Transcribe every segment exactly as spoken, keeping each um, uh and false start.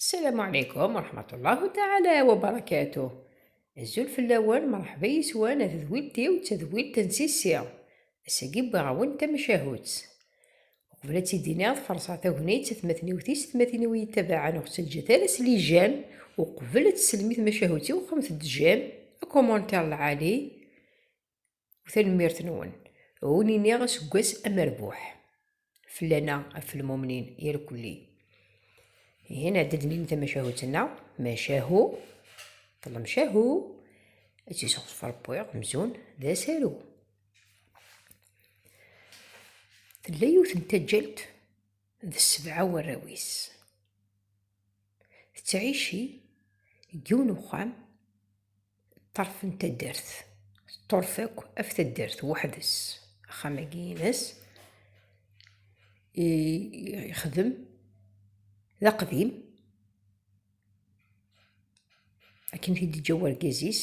السلام عليكم ورحمة الله تعالى وبركاته. Azul fell-awen, merḥba yes-wen, a tedwilt-iw d tadwilt n Sisi. Ass-agi wwiɣ-awen tamacahut. Uqbel ad tt-id-iniɣ, ad ferṣeɣ tagnit atmaten-iw, tiyessetmatin-iw i yi-ttabaɛen, ur ɣ-ttaǧǧat ara s les j'aime, uqbel ad teslem i tmacahut-iw, xedmet-d j'aime, akumenter lɛali, u tanemmirt-nwen. Ad wen-iniɣ aseggas amerbuḥ fell-aneɣ, ɣef lmumnin irkelli. Ihi, nɛedda ad d-nini tamacahut-nneɣ, macahu, ṭṭlem cahu, ad tt-yesɣezfer wwiɣ amzun d asaru. Tella yiwet n taǧǧalt d sebɛa warraw-is. Tettɛici deg yiwen uxxam ṭṭerf n taddart. Teṭṭurf akk ɣef taddart weḥd-s. Axxam-agi ines, i-, ixdem d aqdim. Akken i t-id-iǧǧa urgaz-is,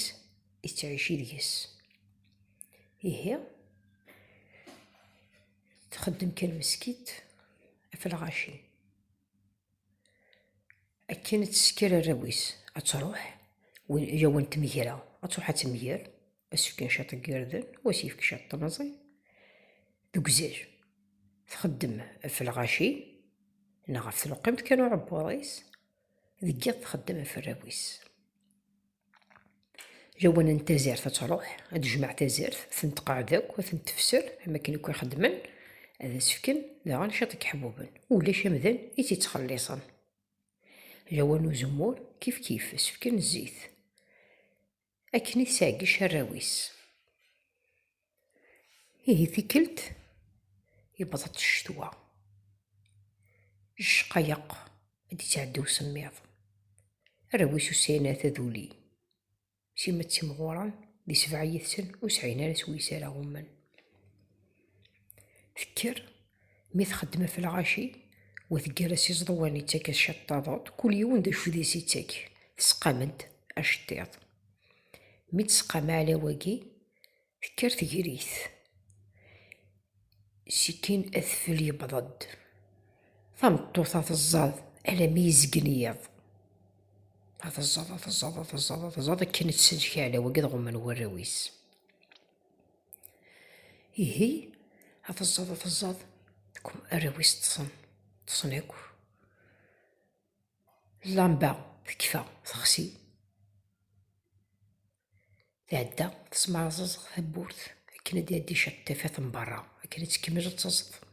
ittɛici deg-s. Ihi, txeddem kan meskint ɣef lɣaci. Akken ad tesker arraw-is, ad truḥ, win, yawan tmegra, ad truḥ ad temger, ad s-fken ciṭ n yirden, u ad s-yefk ciṭ n temẓi. Deg uzal, txeddem ɣef lɣaci, neɣ ɣef tleqqimt kan uɛebbuḍ-is, deg yiḍ txeddem ɣef arraw-is. Lawan n tazart ad truḥ, ad d-tejmeɛ tazart, ad ten-tqeɛɛed akk, ad ten-tefser, am akken akk i xeddmen, ad as-fken daɣen ciṭ n yeḥbuben. Ulac amdan i tt-ittxelliṣen. Lawan n uzemmur, kif kif, ad as-fken zzit. Akken i tesɛeggic arraw-is. Ihi tikkelt, yewweḍ-d ccetwa. Ccqayeq, ad d-ittɛeddi usemmiḍ. Arraw-is ur sɛin ara taduli. Sima ttimɣuren di sebɛa yid-sen, ur sɛin ara s wis ara ɣummen. Tekker, mi txeddem ɣef lɣaci, wa teggar-as iẓeḍwan, ittak-as ciṭ taḍuṭ, kul yiwen d acu i s-ittak, tesqam-d aceṭṭiḍ. Mi tesqam aɛlaw-agi, tekker tegri-t. Sikin adfel yewweḍ-d. Tameṭṭut-a teẓẓad alammi yezgen yiḍ. A teẓẓad, a teẓẓad, a teẓẓad, a teẓẓad, akken ad tselk aɛlaw-agi ad ɣummen warraw-is. Ihi, a teẓẓad, a teẓẓad, kum arraw-is ṭṭsen, ṭṭsen akk. Llamba tekfa, texsi. Tɛedda, tesmerẓeẓ tawwurt, akken ad d-iɛeddi ciṭ tafat n berra, akken ad tkemmel ad teẓẓed.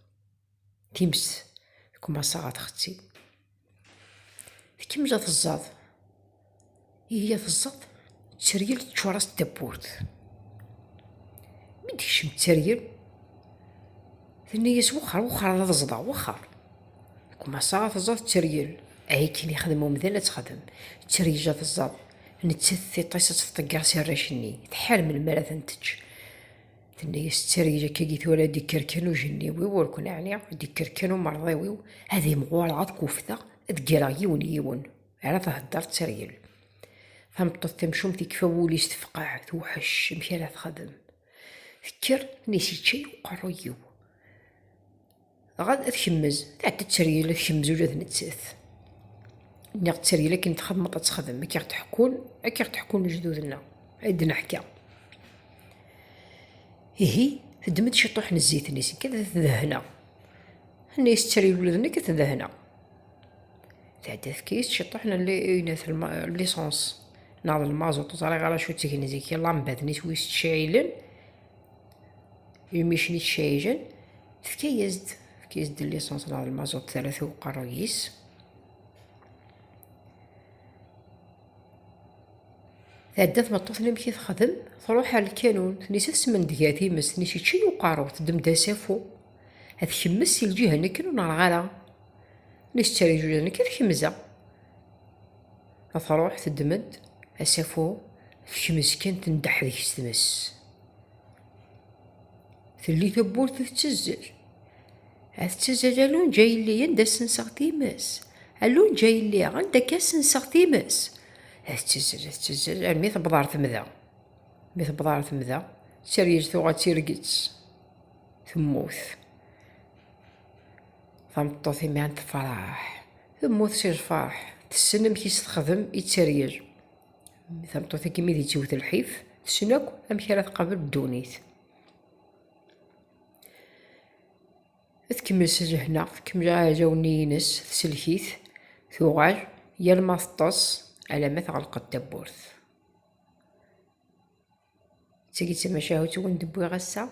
Times, tkumaṣa ɣer txetti. Tkemmel ad teẓẓad. Ihi ad teẓẓad, tteryel teččur-as tawwurt. Mi d-tekcem tteryel, tenna-yas: "Wexxer, wexxer ad ẓḍeɣ, wexxer." Tkumaṣa ad teẓẓad tteryel, akken ixdem umdan ad texdem. Tteryel ad teẓẓad, nettat tiṭ-is ad tt-tḍegger s arrac-nni, tḥar melmi ara ten-tečč. Tenna-yas tteryel: "Akkagi tura ad d-ikker kan ujenniw-iw, ur ken-ɛniɣ, ad d-ikker kan umerḍiw-iw, ad imɣureɣ, ad kufteɣ, ad ggreɣ yiwen yiwen." Ara thedder tteryel. Tameṭṭut tamcumt ikfa wul-is tefqeɛ, tewḥec, amek ara texdem? Tekker, tenna-yas: "Yečča-yi uqerruy-iw." Dɣa ad tkemmez, tɛedda tteryel ad tkemmez ula d nettat. Nniɣ tteryel akken txedmeḍ ad texdem, akka ɣ-d-ḥekkun, akka ɣ-d-ḥekkun lejdud-nneɣ, ay d-neḥka. Ihi, teddem-d ciṭuḥ n zzit-nni, seg ad t-dehneɣ. Tenna-yas tteryel ula d nekk ad t-dehneɣ. Tɛedda tefka-yas ciṭuḥ n li-, n lma-, licence neɣ d lmaẓuṭ, ur ẓriɣ ara acu ttgen zik, lambat-nni s wis ttcɛilen, imicen i ttcɛilen, tefka-yas-d, tefka-yas-d licence neɣ d lmaẓuṭ, terra-t i uqerruy-is. Tɛedda tmeṭṭut-nni, amek i texdem? Tṛuḥ ar lkanun, tenna-yas ad tesmendeg ar times, tenna-yas yečča-yi uqerru, teddem-d asafu. Ad tkemmez si lǧiha-nni kan ur neɣriɣ ara. Tenna-yas tteryel ula d nekk ad kemmzeɣ. Ad tṛuḥ, teddem-d asafu, tekmez kan, tendeḥ deg-s tmes. Telli tawwurt tettezzel. Ad tettezzel: "A Lunǧ a yelli, anda senseɣ times? A Lunǧ a yelli, anda akka senseɣ times?" Ad tettezzel, ad tettezzel, armi tewweḍ ɣer temda. Mi tewweḍ ɣer temda, tteryel tuɣa d tirget. Temmut. Tameṭṭut imiren tefreḥ. Temmut si lferḥ, tessen amek i s-texdem i tteryel. Tameṭṭut-agi mi d-ittewwet lḥif, tessen akk amek ara tqabel ddunit. Tkemmel s lehna, tkemmel aɛdawen-nni-ines, tsellek-it, tuɣal, yal ma teṭṭes, alamma tɣelqeḍ tawwurt. D tagi d tamacahut i wen-d-wwiɣ ass-a.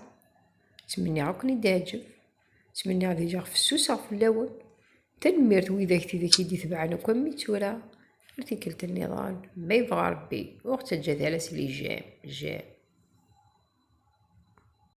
Ttmenniɣ ad ken-id-teɛǧeb. Ttmenniɣ ad iliɣ fessuseɣ fell-awen. Tanemmirt widak tidak i d-itebɛen akk am mi tura. Ar tikkelt nniḍen, ma yebɣa Rebbi, ur ɣ-ttaǧǧat ara s les j'aime, j'aime.